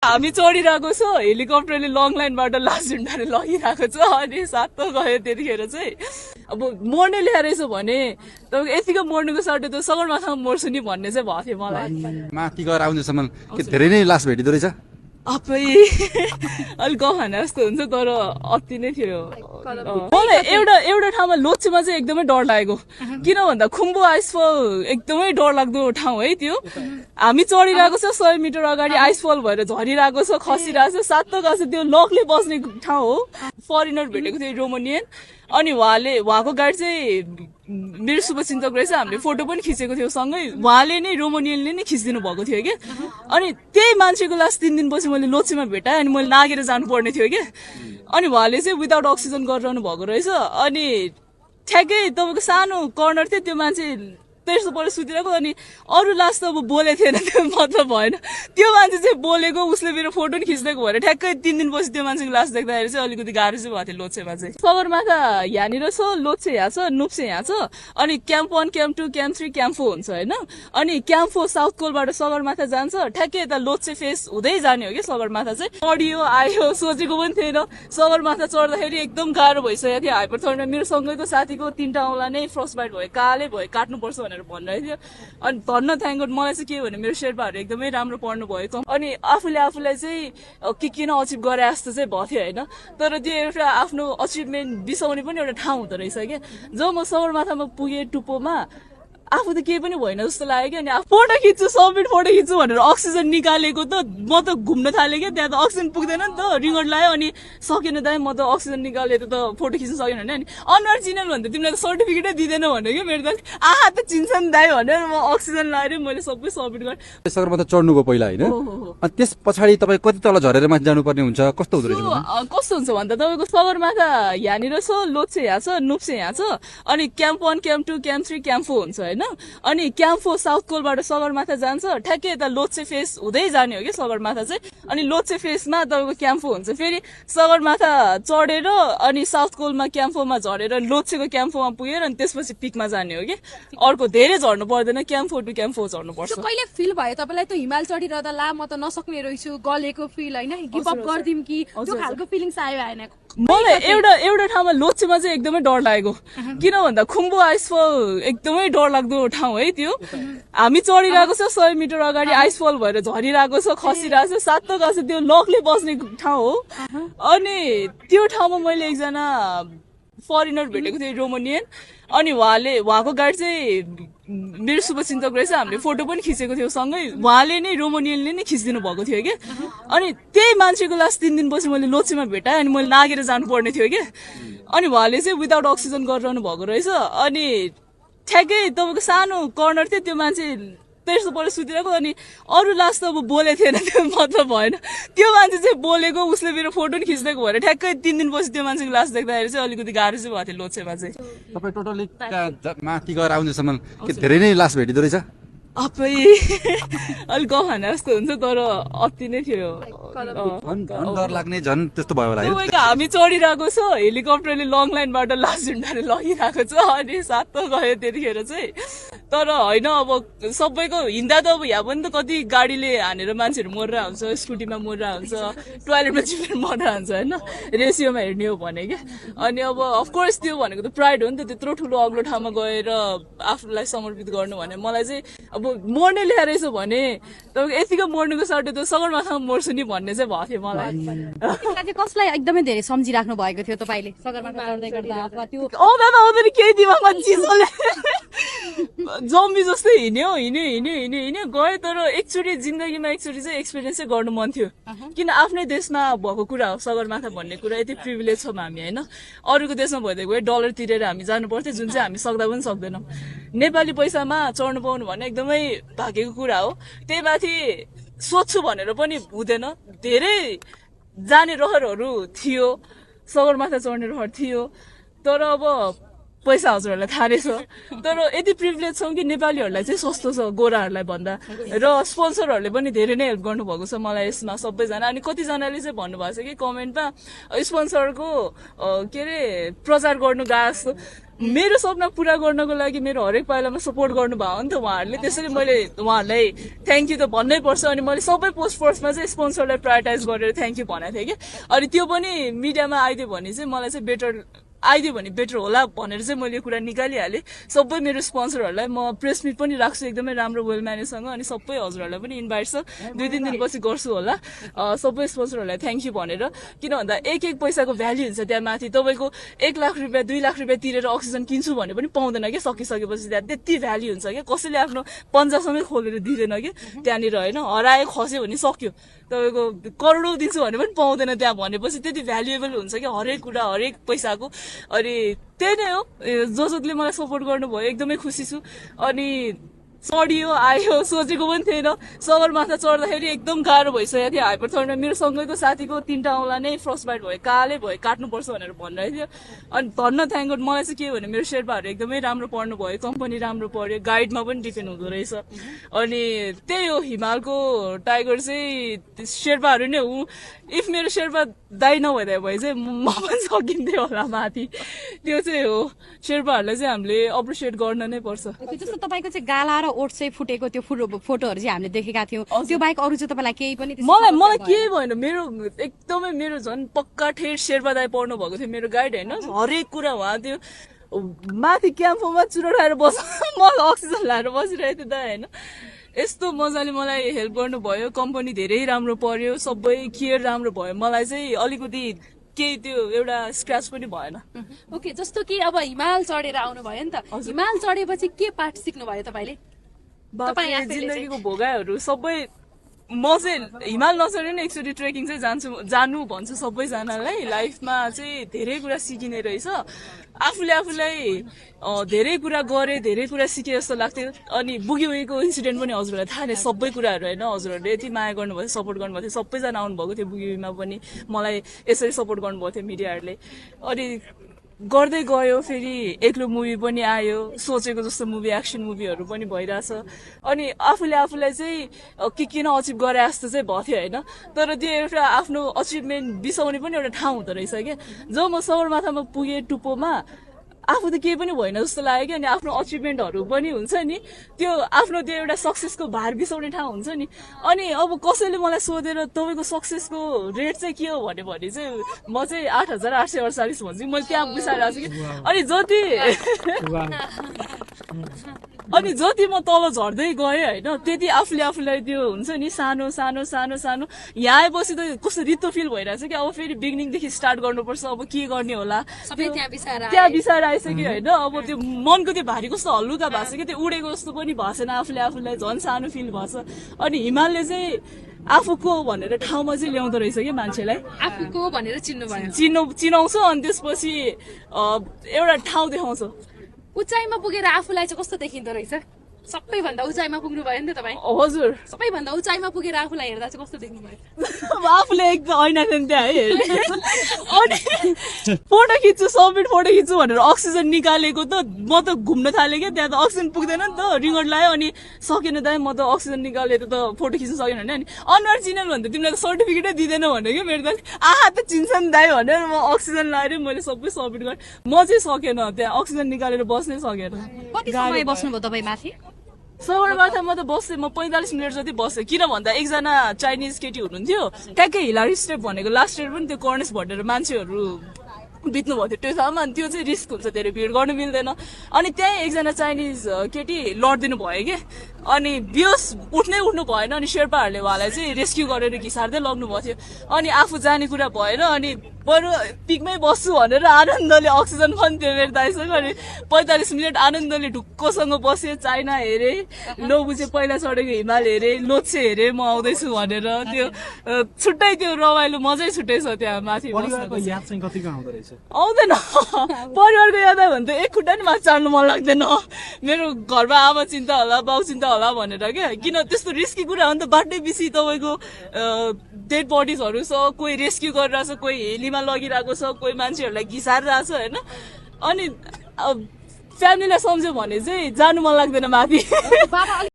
हामी चढिरहेको छ हेलिकप्टरले लङ लाइनबाट लास झुन्डाले लगिरहेको छ अनि सातो गयो त्यतिखेर चाहिँ अब मर्ने ल्याएछ भने तपाईँको यतिको मर्नुको सट्टै त सगरमाथामा मर्छु नि भन्ने चाहिँ भएको थियो मलाई माथि गएर आउनेसम्म के धेरै नै लास भेटिँदो रहेछ अबै अलिक गहना जस्तो हुन्छ तर अति नै थियो मलाई एउटा ठाउँमा लोच्छेमा चाहिँ एकदमै डर लागेको किन भन्दा खुम्बु आइसफल एकदमै डर लाग्दो ठाउँ है त्यो हामी चढिरहेको छ 100 मिटर अगाडि आइसफल भएर झरिरहेको छ खसिरहेको छ सातो गएको छ त्यो लकले बस्ने ठाउँ हो फरेनर भेटेको थियो रोमानियन अनि उहाँको गाडी चाहिँ मेरो शुभचिन्तक रहेछ हामीले फोटो पनि खिचेको थियौँ सँगै उहाँले नै रोमानियनले नै खिचिदिनु भएको थियो कि अनि त्यही मान्छेको लास्ट 3 दिनपछि मैले लोच्छेमा भेटाएँ अनि मैले नागेर जानुपर्ने थियो कि अनि उहाँले चाहिँ विदाउट अक्सिजन गरिरहनु भएको रहेछ अनि ठ्याक्कै तपाईँको सानो कर्नर थियो त्यो मान्छे त्यस्तो परेर सुतिरहेको अनि अरू लास्ट त अब बोलेको थिएन त्यो मतलब भएन त्यो मान्छे चाहिँ बोलेको उसले मेरो फोटो पनि खिचिदिएको भएर ठ्याक्कै 3 दिनपछि त्यो मान्छेको लास्ट देख्दाखेरि चाहिँ अलिकति गाह्रो चाहिँ भएको थियो लोच्छेमा चाहिँ सगरमाथा यहाँनिर छ लोच्छे यहाँ छ नुप्से यहाँ छ अनि क्याम्प 1 क्याम्प 2 क्याम्प 3 क्याम्प 4 हुन्छ होइन अनि क्याम्प 4 साउथ कोलबाट सगरमाथा जान्छ ठ्याक्कै यता लोच्छे फेस हुँदै जाने हो कि सगरमाथा चाहिँ चढियो आयो सोचेको पनि थिएन सगरमाथा चढ्दाखेरि एकदम गाह्रो भइसकेको थियो हाइपरथर्मिया मेरो सँगैको साथीको 3टा औँला नै फ्रस्ट बाइट भयो कालै भयो काट्नुपर्छ भनेर भनिरहेको थियो अनि धन्न थ्याङ्क गड मलाई चाहिँ के भने मेरो शेर्पाहरू एकदमै राम्रो पढ्नु भयो अनि आफूलाई चाहिँ किन अचिभ गरे जस्तो चाहिँ भएको थियो होइन तर त्यो एउटा आफ्नो अचिभमेन्ट बिसाउने पनि एउटा ठाउँ हुँदो रहेछ क्या जब म सगरमाथामा पुगेँ टुप्पोमा आफू त केही पनि भएन जस्तो लाग्यो कि अनि फोटो खिच्छु सबमिट फोटो खिच्छु भनेर अक्सिजन निकालेको त म त घुम्न थालेँ क्या त्यहाँ त अक्सिजन पुग्दैन नि त रिङ्गट लाग्यो अनि सकेन दाइ म त अक्सिजन निकालेर त फोटो खिच्न सकेन भने अनि अनुहार चिनेन भने त तिमीलाई त सर्टिफिकेटै दिँदैन भने कि मेरो त त चिन्छ नि दाइ भनेर म अक्सिजन लगाएर मैले सबै सबमिट गरेँ सगरमाथा चढ्नुभयो पहिला होइन अनि त्यस पछाडि तपाईँ कति तल झरेर माथि जानुपर्ने हुन्छ कस्तो हुँदो रहेछ कस्तो हुन्छ भन्दा तपाईँको सगरमाथा यहाँनिर छ लोच्छे यहाँ छ नुप्से यहाँ छ अनि क्याम्प 1 क्याम्प 2 क्याम्प 3 क्याम्प 4 हुन्छ होइन अनि क्याम्प 4 साउथ कोलबाट सगरमाथा जान्छ ठ्याक्कै यता लोच्छे फेस हुँदै जाने हो कि सगरमाथा चाहिँ अनि लोच्छे फेसमा तपाईँको क्याम्प 4 हुन्छ फेरि सगरमाथा चढेर अनि साउथ कोलमा क्याम्प 4 मा झरेर लोच्छेको क्याम्प 4 मा पुगेर अनि त्यसपछि पिकमा जाने हो कि अर्को धेरै झर्नु पर्दैन क्याम्प 4 टु क्याम्प 4 झर्नु पर्छ कहिले फिल भयो तपाईँलाई त हिमाल चढिरहँदा ला म त नसक्ने रहेछु गलेको फिल होइन गिभ अप गर्दिम कि त्यो खालको फिलिङ्स आयो आएन मलाई एउटा ठाउँमा लोच्छेमा चाहिँ एकदमै डर लागेको किन भन्दा खुम्बु आइसफल एकदमै डर लाग्दो ठाउँ है त्यो हामी चढिरहेको छ 100 मिटर अगाडि आइसफल भएर झरिरहेको छ खसिरहेको छ सातो गएको छ त्यो लकले बस्ने ठाउँ हो अनि त्यो ठाउँमा मैले एकजना फरेनर भेटेको थिएँ रोमानियन अनि उहाँको गाडी चाहिँ मेरो शुभचिन्तक रहेछ हामीले फोटो पनि खिचेको थियौँ सँगै उहाँले नै रोमानियनले नै खिचिदिनु भएको थियो कि अनि त्यही मान्छेको लास्ट 3 दिनपछि मैले लोच्छेमा भेटाएँ अनि मैले नागेर जानुपर्ने थियो कि अनि उहाँले चाहिँ विदाउट अक्सिजन गरिरहनु भएको रहेछ अनि ठ्याक्कै तपाईँको सानो कर्नर थियो त्यो मान्छे त्यस्तो परेर सुतिरहेको अनि अरू लास्ट त अब बोलेको थिएन त्यो मतलब भएन त्यो मान्छे चाहिँ बोलेको उसले मेरो फोटो पनि खिचिदिएको भएर ठ्याक्कै 3 दिनपछि त्यो मान्छेको लास्ट देख्दाखेरि चाहिँ अलिकति गाह्रो चाहिँ भएको थियो लोच्छेमा चाहिँ तपाईँ टोटली माथि गएर आउनेसम्म के धेरै नै लास भेटिँदो रहेछ अबै अलिक गहना जस्तो हुन्छ तर अति नै थियो डर लाग्ने झन् त्यस्तो भयो होला हामी चढिरहेको छ हेलिकप्टरले लङ लाइनबाट लास झुन्डाले लगिरहेको छ अनि सातो गयो त्यतिखेर चाहिँ तर होइन अब सबैको हिँड्दा त अब यहाँ पनि त कति गाडीले हानेर मान्छेहरू मरेर हुन्छ स्कुटीमा मरेर हुन्छ टोयलेटमा चिपेर मरेर हुन्छ होइन रेसियोमा हेर्ने हो भने क्या अनि अब अफकोर्स त्यो भनेको त प्राइड हो नि त त्यत्रो ठुलो अग्लो ठाउँमा गएर आफूलाई समर्पित गर्नु भने मलाई चाहिँ अब मर्ने ल्याएछ भने तपाईँको यतिको मर्नुको सट्टै त सगरमाथामा मर्छु नि भन्ने चाहिँ भएको थियो मलाई कसलाई एकदमै धेरै सम्झिराख्नु भएको थियो तपाईँले सगरमाथा चढ्दै गर्दा अथवा त्यो आउँदैन केही दिमागमा चिजले जम्बी जस्तै हिँड्यो गयो तर एकचोटि जिन्दगीमा एकचोटि चाहिँ एक्सपिरियन्स चाहिँ गर्नु मन थियो किन आफ्नै देशमा भएको कुरा हो सगरमाथा भन्ने कुरा यति प्रिभिलेज छौँ हामी होइन अरूको देशमा भइदिएको भए डलर तिरेर हामी जानु पर्थ्यो जुन चाहिँ हामी सक्दा पनि सक्दैनौँ नेपाली पैसामा चढ्नु पाउनु भने एकदमै भाग्यको कुरा हो त्यही माथि सोध्छु भनेर पनि हुँदैन धेरै जाने रहरहरू थियो सगरमाथा चढ्ने रहर थियो तर अब पैसा हजुरहरूलाई थाहा रहेछ तर यति प्रिभिलेज छौँ कि नेपालीहरूलाई चाहिँ सस्तो छ गोराहरूलाई भन्दा र स्पोन्सरहरूले पनि धेरै नै हेल्प गर्नुभएको छ मलाई यसमा सबैजना अनि कतिजनाले चाहिँ भन्नुभएको छ कि कमेन्टमा स्पोन्सरको के अरे प्रचार गर्नु गएको जस्तो मेरो सपना पूरा गर्नको लागि मेरो हरेक पाइलामा सपोर्ट गर्नुभयो नि त उहाँहरूले, त्यसैले मैले उहाँहरूलाई थ्याङ्क यू त भन्नै पर्छ। अनि मैले सबै पोस्ट फर्स्टमा चाहिँ स्पोन्सरलाई प्रायोरिटाइज गरेर थ्याङ्क यू भनेको थिएँ कि, अनि त्यो पनि मिडियामा आइदियो भने चाहिँ मलाई चाहिँ आइदियो भने बेटर होला भनेर चाहिँ मैले यो कुरा निकालिहालेँ। सबै मेरो स्पोन्सरहरूलाई म प्रेस मिट पनि राख्छु एकदमै राम्रो वेल म्यानेजसँग, अनि सबै हजुरहरूलाई पनि इन्भाइट छ, 2-3 दिनपछि गर्छु होला। सबै स्पोन्सरहरूलाई थ्याङ्क यू भनेर, किन भन्दा एक पैसाको भ्याल्यु हुन्छ त्यहाँ माथि। तपाईँको 1 लाख रुपियाँ 2 लाख रुपियाँ तिरेर अक्सिजन किन्छु भने पनि पाउँदैन क्या, सकिसकेपछि त्यहाँ त्यति भ्याल्यु हुन्छ क्या। कसैले आफ्नो पन्जासम्मै खोलेर दिँदैन कि त्यहाँनिर, होइन हरायो खस्यो भने सक्यो। तपाईँको करोडौँ दिन्छु भने पनि पाउँदैन त्यहाँ, भनेपछि त्यति भ्यालुएबल हुन्छ कि हरेक कुरा हरेक पैसाको। अनि त्यही नै हो, जसले मलाई सपोर्ट गर्नुभयो एकदमै खुसी छु। अनि चढियो आयो, सोचेको पनि थिएन। सगरमाथा चढ्दाखेरि एकदम गाह्रो भइसकेको थियो, हाइपरथर्मिया। मेरो सँगैको साथीको 3टा औँला नै फ्रस्ट बाइट भयो, कालै भयो, काट्नुपर्छ भनेर भनिरहेको थियो। अनि धन्न थ्याङ्क गड मलाई चाहिँ के भने मेरो शेर्पाहरू एकदमै राम्रो पढ्नु भयो, कम्पनी राम्रो पढ्यो, गाइडमा पनि डिपेन्ड हुँदो रहेछ। अनि त्यही हो, हिमालको टाइगर चाहिँ शेर्पाहरू नै हुँ। इफ मेरो शेर्पा दाइ नभइदिए भए चाहिँ म पनि सकिन्थ्यो होला माथि। त्यो चाहिँ हो, शेर्पाहरूलाई चाहिँ हामीले अप्रिसिएट गर्न नै पर्छ। जस्तो तपाईँको चाहिँ गाला र ओठ चाहिँ फुटेको त्यो फोटोहरू चाहिँ हामीले देखेका थियौँ, त्यो बाहेक अरू चाहिँ तपाईँलाई केही पनि मलाई केही भएन। मेरो एकदमै मेरो झन् पक्का ठेट शेर्पा दाइ पढ्नु भएको थियो, मेरो गाइड होइन, हरेक कुरा उहाँ थियो। माथि क्याम्पमा चुरो खाएर मलाई अक्सिजन लाएर बसिरहेको थियो दाइ, होइन यस्तो मजाले मलाई हेल्प गर्नुभयो। कम्पनी धेरै राम्रो पर्यो, सबै केयर राम्रो भयो। मलाई चाहिँ अलिकति केही त्यो एउटा स्क्रच पनि भएन। ओके, जस्तो कि अब हिमाल चढेर आउनु भयो नि त, हिमाल चढेपछि के पाठ सिक्नु भयो तपाईँले? जिन्दगीको भोगाइहरू सबै। म चाहिँ हिमाल नचढेर नै एकचोटि ट्रेकिङ चाहिँ जानु भन्छु सबैजनालाई। लाइफमा चाहिँ धेरै कुरा सिकिने रहेछ। आफूलाई धेरै कुरा गरे, धेरै कुरा सिके जस्तो लाग्थ्यो। अनि बुगीको इन्सिडेन्ट पनि हजुरहरूलाई थाहा नै सबै कुराहरू, होइन हजुरहरूले यति माया गर्नुभएको थियो, सपोर्ट गर्नुभएको थियो, सबैजना आउनुभएको थियो बुगीमा पनि, मलाई यसरी सपोर्ट गर्नुभएको थियो मिडियाहरूले। अनि गर्दै गयो, फेरि एक्लो मुभी पनि आयो, सोचेको जस्तो मुभी एक्सन मुभीहरू पनि भइरहेछ। अनि आफूलाई चाहिँ किन अचिभ गरे जस्तो चाहिँ भएको थियो, होइन तर त्यो एउटा आफ्नो अचिभमेन्ट बिसाउने पनि एउटा ठाउँ हुँदो रहेछ क्या। जब म सगरमाथामा पुगेँ टुप्पोमा, आफू त केही पनि भएन जस्तो लाग्यो कि। अनि आफ्नो अचिभमेन्टहरू पनि हुन्छ नि, त्यो आफ्नो त्यो एउटा सक्सेसको भार बिसाउने ठाउँ हुन्छ नि। अनि अब कसैले मलाई सोधेर तपाईँको सक्सेसको रेट चाहिँ के हो भने चाहिँ म चाहिँ 8,848 भन्छु, मैले त्यहाँ बिसाइरहेको छु कि। अनि जति म तल झर्दै गएँ, होइन त्यति आफूलाई त्यो हुन्छ नि सानो सानो सानो सानो। यहाँ आएपछि त कस्तो रित्तो फिल भइरहेछ कि अब फेरि बिगिनिङदेखि स्टार्ट गर्नुपर्छ, अब के गर्ने होला त्यहाँ बिसाएर आइसक्यो, होइन अब त्यो मनको त्यो भारी कस्तो हल्लुका भएको छ कि, त्यो उडेको जस्तो पनि भएको छैन, आफूलाई झन् सानो फिल भएको छ। अनि हिमालले चाहिँ आफूको भनेर ठाउँमा चाहिँ ल्याउँदो रहेछ कि मान्छेलाई, आफूको भनेर चिनाउँछ। अनि त्यसपछि एउटा ठाउँ देखाउँछ। उचाइमा पुगेर आफूलाई चाहिँ कस्तो देखिँदो रहेछ? सबैभन्दा उचाइमा पुग्नु भयो नि त तपाईँ? हजुर, सबैभन्दा उचाइमा पुगेर आफूलाई हेर्दा चाहिँ कस्तो देख्नु भयो? आफूले एकदम ऐना थिएन त्यहाँ है हेर्ने। अनि फोटो खिच्छु, सबमिट फोटो खिच्छु भनेर अक्सिजन निकालेको त म त घुम्न थालेँ क्या, त्यहाँ त अक्सिजन पुग्दैन नि त, रिङ्गट लाग्यो। अनि सकेन दाइ, म त अक्सिजन निकालेर त फोटो खिच्न सकेन भने, अनि अनुहार चिनेन भने त तिमीलाई त सर्टिफिकेटै दिँदैन भने कि मेरो त त चिन्छ नि दाइ भनेर म अक्सिजन लगाएर मैले सबै सबमिट गरेँ। म चाहिँ सकेन, त्यहाँ अक्सिजन निकालेर बस्नै सकेन। कति समय बस्नुभयो तपाईँ माथि? सगरमाथामा त बसेँ म 45 मिनट जति बसेँ। किन भन्दा एकजना चाइनिज केटी हुनुहुन्थ्यो, ट्याक्कै हिलारी स्टेप भनेको लास्ट स्टेप पनि त्यो कर्नेस भनेर मान्छेहरू बित्नु भएको थियो त्यो ठाउँमा। अनि त्यो चाहिँ रिस्क हुन्छ, धेरै भिड गर्नु मिल्दैन। अनि त्यहीँ एकजना चाइनिज केटी लडिदिनु भयो कि, अनि बेहोस उठ्नु भएन। अनि शेर्पाहरूले उहाँलाई चाहिँ रेस्क्यु गरेर घिसार्दै लग्नु भएको थियो। अनि आफू जाने कुरा भएन, अनि बरु पिकमै बस्छु भनेर आनन्दले अक्सिजन पनि थियो मेरो दाइसँग। अनि 45 मिनट आनन्दले ढुक्कसँग बसेँ, चाइना हेरेँ, लोबुचे पहिला चढेको हिमाल हेरेँ, लोच्छे हेरेँ म आउँदैछु भनेर। त्यो छुट्टै त्यो रमाइलो मजै छुट्टै छ त्यहाँ माथि बस्नु। आउँदैन परिवारको याद आयो भने त एक खुट्टा नि माथि चढ्नु मन लाग्दैन। मेरो घरमा आमा चिन्ता होला, बाउ चिन्ता होला भनेर क्या। किन त्यस्तो रिस्की कुरा हो नि त, बाटै बिसी तपाईँको डेड बडिजहरू छ, कोही रेस्क्यु गरिरहेछ, कोही हेलीमा लगिरहेको छ, कोही मान्छेहरूलाई घिसारिरहेछ, होइन। अनि फ्यामिलीलाई सम्झ्यो भने चाहिँ जानु मन लाग्दैन माथि।